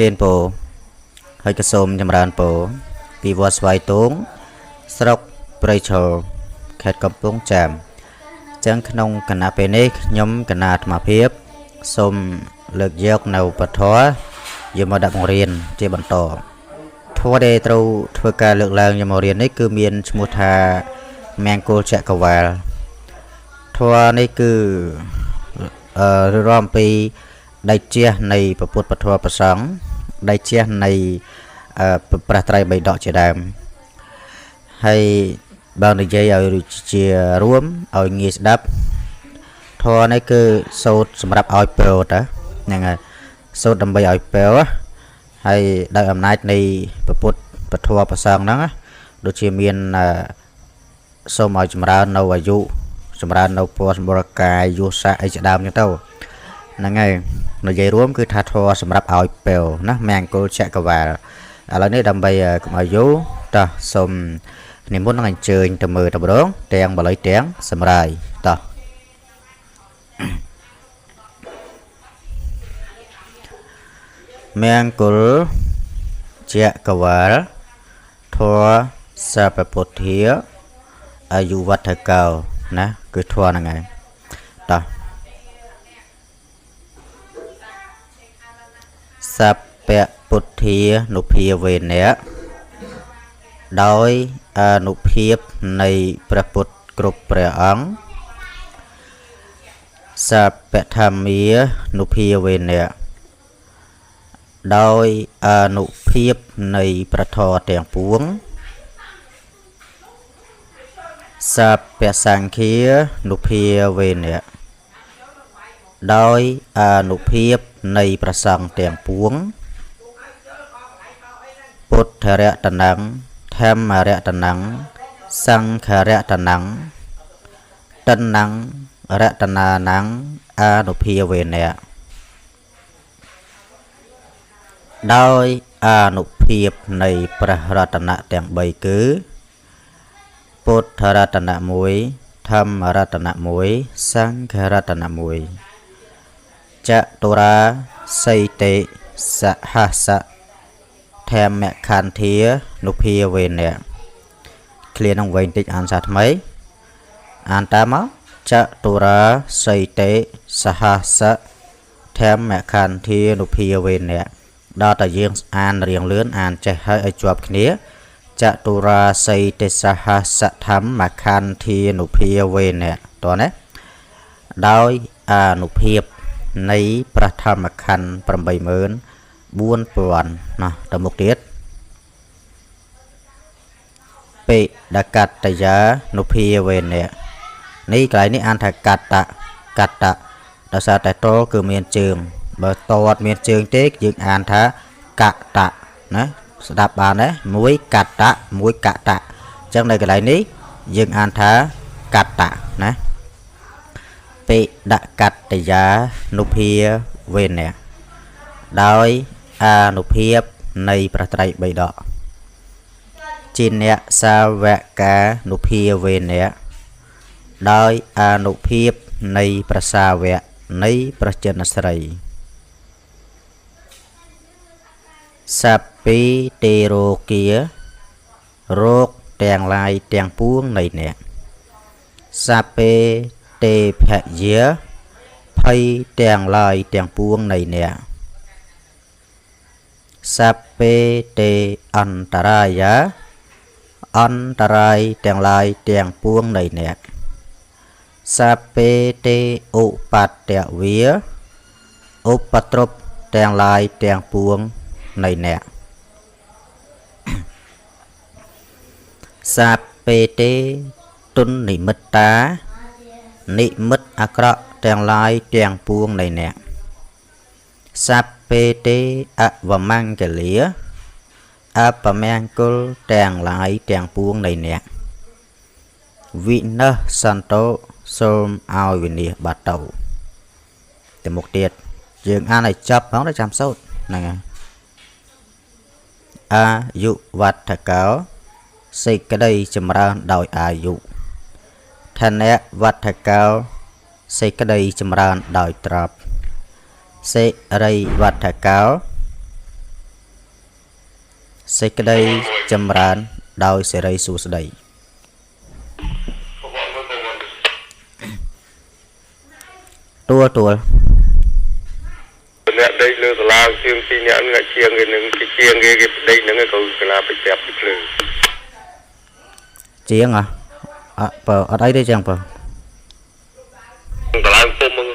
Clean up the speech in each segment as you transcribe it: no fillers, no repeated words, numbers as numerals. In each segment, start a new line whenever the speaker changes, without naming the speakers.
គេនពោហើយក៏សូមចម្រើនពោពីវត្តស្វាយទងស្រុកព្រៃឈរខេត្តកំពង់ចាមចឹងក្នុងគណៈពេលនេះខ្ញុំគណៈអាត្មាភាពសូមលើកយកនៅពធយកមកដាក់បង្រៀនជាបន្តធម៌ដែលត្រូវធ្វើការលើកឡើងយកមករៀននេះគឺមានឈ្មោះថាមង្គលចក្រវាលធម៌នេះគឺរៀបរាប់អំពីដៃជះនៃពុទ្ធពធប្រសង្ឃដៃជះនៃព្រះត្រៃបិដកជាដើមហើយបើនិយាយឲ្យជារួមឲ្យងាយស្ដាប់ធម៌នេះគឺសូត្រសម្រាប់ឲ្យពរតាហ្នឹងហើយសូត្រដើម្បីឲ្យពរហើយដោយអំណាចនៃពុទ្ធពធប្រសង្ឃហ្នឹងដូចជាមានសូមឲ្យចម្រើននៅអាយុចម្រើននៅពរសម្បរកាយយុស័កអីជាដើមចឹងទៅហ្នឹងហើយនិយាយរួមគឺថាធម៌សម្រាប់ឲ្យពរណាមង្គលចក្រវាលឥឡូវនេះដើម្បីកុំឲ្យយូរតោះសូមនិមន្តនឹងអញ្ជើញទៅមើលតម្រងទាំងបល័យទាំងសម្រាយតោះមង្គលចក្រវាលធម៌សពពុទ្ធាអាយុវត្ថកោណាគឺធម៌ហ្នឹងឯងតោះសពពុទ្ធានុភាវេនៈដោយអនុភាពនៃព្រះពុទ្ធគ្រប់ព្រះអង្គសពធម្មានុភាវេនៈដោយអនុភាពនៃព្រះធម៌ទាំងពួងសពសង្ឃានុភាវេនៈដោយអនុភាពនៃព្រះសង្ឃទាំងពួងពុទ្ធរតនំធម្មរតនំសង្ឃរតនំតនំរតនានំអនុភាវេនៈដោយអនុភាពនៃព្រះរតនៈទាំង3គឺពុទ្ធរតនៈ1ធម្មរតនៈ1សង្ឃរតនៈ1ចតុរាសីតិសហសៈធម្មខន្ធានុភាវេនៈឃ្លានឹងវែងតិចអានសាថ្មីអានតាមមកចតុរាសីតិសហសៈធម្មខន្ធានុភាវេនៈដល់តែយើងអានរៀងលឿនអានចេះហើយឲ្យជាប់គ្នាចតុរាសីតិសហសៈធម្មខន្ធានុភាវេនៈតោះណាដោយអនុភាពនៃព្រះធម្មខណ្ឌ84000ណាទៅមុខទៀតបិដកតយានុភាវេនៈនេះកន្លែងនេះអានថាកតៈកតៈដោយសារតែតគឺមានជើងបើតអត់មានជើងទេយើងអានថាកតៈណាស្ដាប់បានទេមួយកតៈមួយកតៈអញ្ចឹងនៅកន្លែងនេះយើងអានថាកតៈណាបិដកតយានុភាវេនៈដោយអនុភាពនៃព្រះត្រៃបិដកจิនសាវកានុភាវេនៈដោយអនុភាពនៃព្រះសាវកនៃព្រះចិនស្រីសព្ពីទេរោគារោគទាំងឡាយទាំងពួងនៃអ្នកសព្ពេទេភយាភ័យទាំងឡាយទាំងពួងនៃអ្នកសព្ពេទេអន្តរាយាអន្តរាយទាំងឡាយទាំងពួងនៃអ្នកសព្ពេទេឧបតវេឧបទ្រពទាំងឡាយទាំងពួងនៃអ្នកសព្ពេទេទុននិមិត្តានិមិត្តអាក្រក់ទាំងឡាយទាំងពួងនៃអ្នកសព្ពេទេអវមង្គលាអពមង្គលទាំងឡាយទាំងពួងនៃអ្នកវិនស្សន្តោសូមឲ្យវិនិច្ឆ័យបាត់ទៅទៅមុខទៀតយើងអានឲ្យចប់ផងទៅចាំសូត្រហ្នឹងហើយអាយុវត្ថកោសេចក្តីចម្រើនដោយអាយុធនវត្ថកោសេចក្តីចម្រើនដោយទ្រព្យសិរីវត្ថកោ សេចក្តីចម្រើនដោយសេរីសួស្តី ទួលទួល
អ្នកដេកលើសាលាជាងពីរអ្នកអ្នកជាងគេនឹងគេជាងគេគេដេកហ្នឹងក៏កលាទៅចាប់ពីភ្លើង
ជាងហ៎អត់បើអត់អីទេចឹងបើ
កឡើងពុំហ្នឹង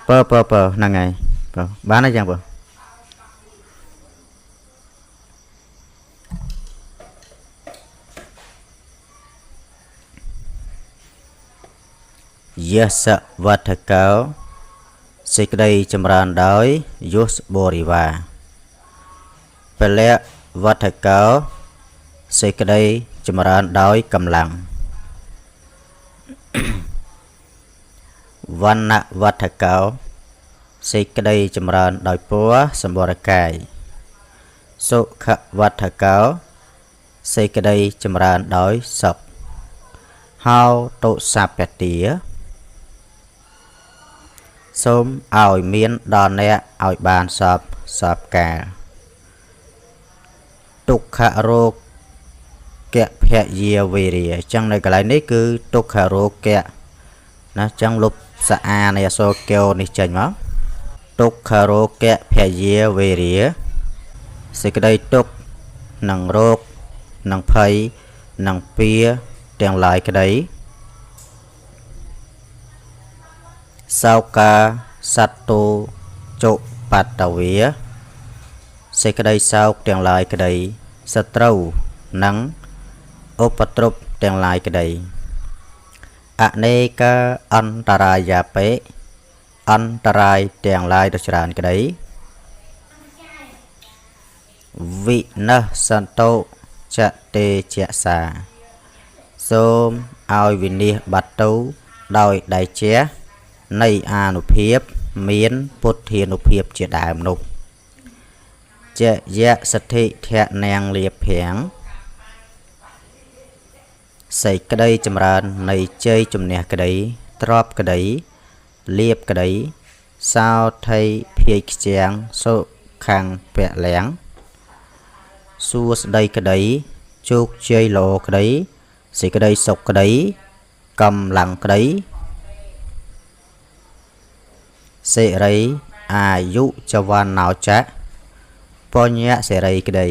បើបើបើហ្នឹងហើយបើបានហើយចឹងបើយសវត្ថកោសេចក្តីចម្រើនដោយយុសបរិវាពលៈវត្ថកោសេចក្តីចម្រើនដោយកម្លាំងវណ្ណវត្ថកោសេចក្តីចម្រើនដោយពណ៌សម្បរកាយសុខវត្ថកោសេចក្តីចម្រើនដោយសុខហោតុសពទាសូមឲ្យមានដល់អ្នកឲ្យបានសពសពកាលទុក្ខរោគភយាវេរាអញ្ចឹងនៅកន្លែងនេះគឺទុក្ខរោគៈណាអញ្ចឹងលុបសអានៃអក្សរកែវនេះចេញមកទុក្ខរោគៈភយាវេរាសេចក្តីទុក្ខនិងរោគនិងភ័យនិងពៀទាំងឡាយក្តីសោកាសត្វតោចុបតវាសេចក្តីសោកទាំងឡាយក្តីសត្រូវនិងឧបទ្រពទាំងឡាយក្តីអនេកាអន្តរាយាបេអន្តរាយទាំងឡាយដ៏ច្រើនក្តីវិនស្សន្តោចតេជសាសូមឲ្យវិនិច្ឆ័យបាត់ទៅដោយដៃជះនៃអានុភាពមានពុទ្ធានុភាពជាដើមនោះជយសទ្ធិធនាងលាភាំងសេចក្តីចម្រើននៃជ័យជំនះក្តីទ្របក្តីលៀបក្តីសោថីភាយខ្ជាងសុខាំងពលៀងសួស្តីក្តីជោគជ័យល្អក្តីសេចក្តីសុខក្តីកម្លាំងក្តីសិរីអាយុចវណ្ណោចៈបញ្ញសិរីក្តី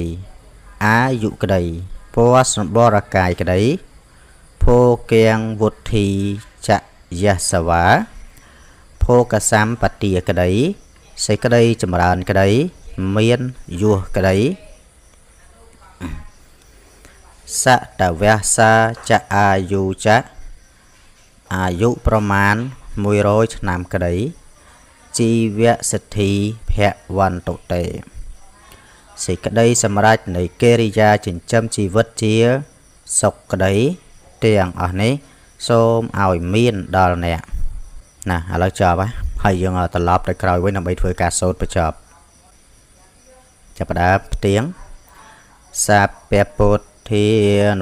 អាយុក្តីពណ៌សម្បរកាយក្តីភោគាំងវុទ្ធីចយសវាភោគសម្បទាក្តីសេចក្តីចម្រើនក្តីមានយុះក្តីសតវសាចអាយុចៈអាយុប្រមាណ100ឆ្នាំក្តីជីវសិទ្ធិភវន្តតេសេចក្តីសម្រេចនៃកិរិយាចិញ្ចឹមជីវិតជាសុខក្តីទាំងអស់នេះសូមឲ្យមានដល់អ្នកណាឥឡូវចប់ហើយយើងត្រឡប់ទៅក្រោយវិញដើម្បីធ្វើការសូត្របញ្ចប់ចាប់ផ្ដើមផ្ទៀងសាពពុទ្ធា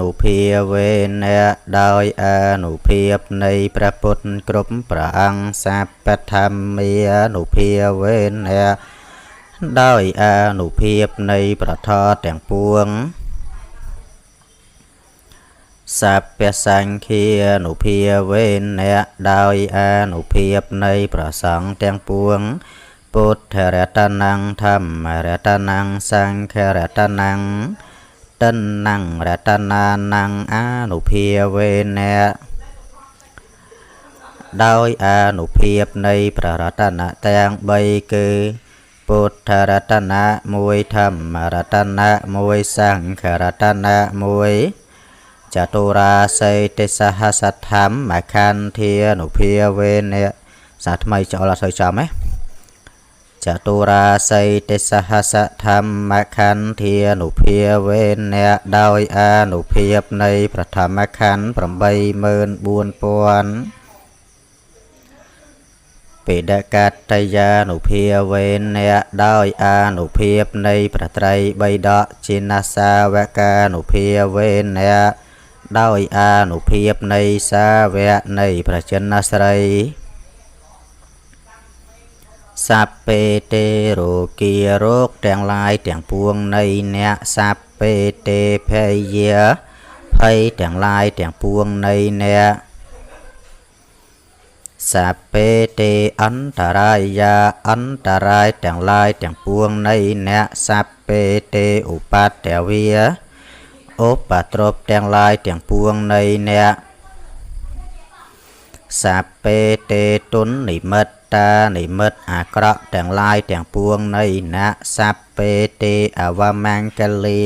នុភាវេនៈដោយអនុភាពនៃព្រះពុទ្ធគ្រប់ព្រះអង្គសាពធម្មានុភាវេនៈដោយអនុភាពនៃប្រធរទាំងពួងសាពសង្ឃានុភាវេនៈដោយអនុភាពនៃព្រះសង្ឃទាំងពួងពុទ្ធរតនំធម្មរតនំសង្ឃរតនំតិននំរតនានំអនុភាវេនៈដោយអនុភាពនៃព្រះរតនៈទាំង3គឺពុទ្ធរតនៈ1ធម្មរតនៈ1សង្ឃរតនៈ1ចតុរាសីតិសហសធម្មខន្ធានុភាវេនៈសាថ្មីចោលអត់សូវចំទេចតុរាសីតិសហសធម្មខន្ធានុភាវេនៈដោយអនុភាពនៃប្រធមខណ្ឌ84000បិដកតយានុភាវេនៈដោយអនុភាពនៃព្រះត្រៃបិដកជានសាវកានុភាវេនៈដោយអនុភាពនៃសាវកនៃព្រះចិនស្រី សព្វេទេរោគារោគទាំងឡាយទាំងពួងនៃអ្នកសព្វេទេភយាភ័យទាំងឡាយទាំងពួងនៃអ្នកសព្វេទេអន្តរាយាអន្តរាយទាំងឡាយទាំងពួងនៃអ្នកសព្វេទេឧបទ្ទវាឧបទ្រពទាំងឡាយទាំងពួងនៃអ្នកសព្វេទេទុននិមិត្តតានិមិត្តអាក្រក់ទាំងឡាយទាំងពួងនៃអ្នកសព្វេទេអវមង្គលា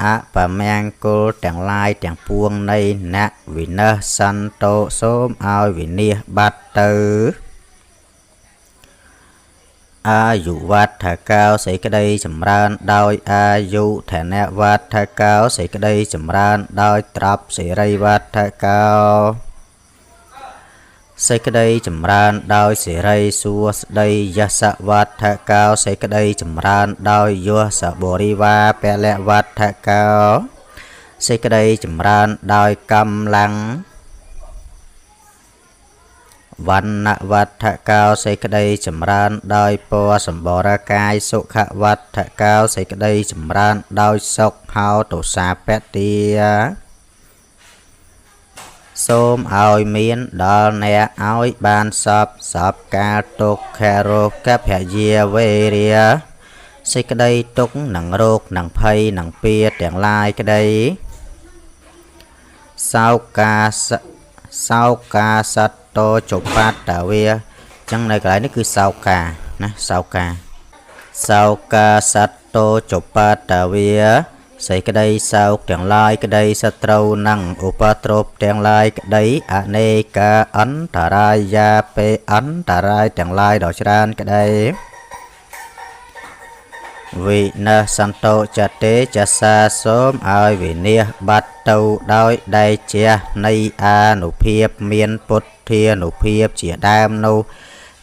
អបមង្គលទាំងឡាយទាំងពួងនៃអ្នកវិនស្សន្តោសូមឲ្យវិនិច្ឆ័យបាត់ទៅអាយុវដ្ឋកោសេចក្តីចម្រើនដោយអាយុធនវដ្ឋកោសេចក្តីចម្រើនដោយទ្រព្យសិរីវដ្ឋកោសេចក្តីចម្រើនដោយសិរីសួស្តីយសវដ្ឋកោសេចក្តីចម្រើនដោយយសបរិវាពលវដ្ឋកោសេចក្តីចម្រើនដោយកម្លាំងវណ្ណវដ្ឋកោសេចក្តីចម្រើនដោយពណ៌សម្បរកាយសុខវដ្ឋកោសេចក្តីចម្រើនដោយសុខហោទសាពតិសូមឲ្យមានដល់អ្នកឲ្យបានសពសពកាលទុក្ខរោគភយាវេរាសេចក្តីទុក្ខនិងរោគនិងភ័យនិងពៀទាំងឡាយក្តីសោកាសោកាសត្វតោចបត្តវាអញ្ចឹងនៅកន្លែងនេះគឺសោកាណាសោកាសោកាសត្វតោចបត្តវាសេចក្តីសោកទាំងឡាយក្តីសត្រូវនិងឧបទ្រពទាំងឡាយក្តីអនេកាអន្តរាយាពេអន្តរាយទាំងឡាយដ៏ច្រើនក្តីវិនស្សន្តោចតេចសាសូមឲ្យវិនិច្ឆ័យបាត់ទៅដោយដៃជះនៃអានុភាពមានពុទ្ធានុភាពជាដើមនោះ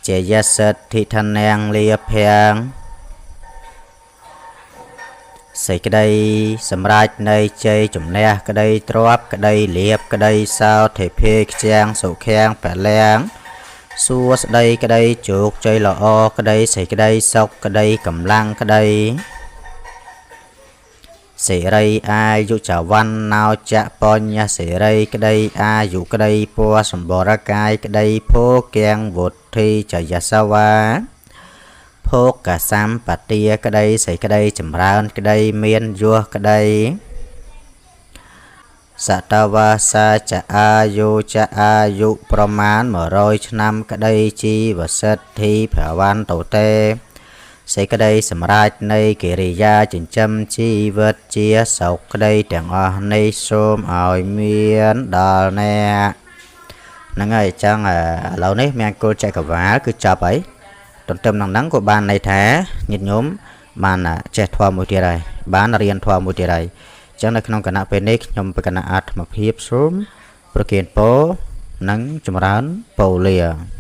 ជាយសិទ្ធិធនាងលាភាំងសេចក្តីសម្រេចនៃជ័យជំនះក្តីទ្រព្យក្តីលៀបក្តីសោធិភេខ្ចាំងសុខាំងពលំសួស្តីក្តីជោគជ័យល្អក្តីសេចក្តីសុខក្តីកម្លាំងក្តីសិរីអាយុចវណ្ណោចបញ្ញសិរីក្តីអាយុក្តីពណ៌សម្បរកាយក្តីភោគាំងវុទ្ធីចយសវាភោគសម្បទាក្តីសេចក្តីចម្រើនក្តីមានយសក្តីសតវាសាចអាយុចអាយុប្រមាណ100ឆ្នាំក្តីជីវសិទ្ធិភវន្តោទេសេចក្តីសម្រេចនៃកិរិយាចិញ្ចឹមជីវិតជាសុខក្តីទាំងអស់នេះសូមឲ្យមានដល់អ្នកហ្នឹងហើយអញ្ចឹងឥឡូវនេះមង្គលចក្រវាលគឺចប់ហើយទន្ទឹមនឹងហ្នឹងក៏បានន័យថាញាតិញោមបានចេះធម៌មួយទៀតហើយបានរៀនធម៌មួយទៀតហើយអញ្ចឹងនៅក្នុងគណៈពេលនេះខ្ញុំបកគណៈអាត្មភាពសូមប្រគេនពរនិងចម្រើនពរលា។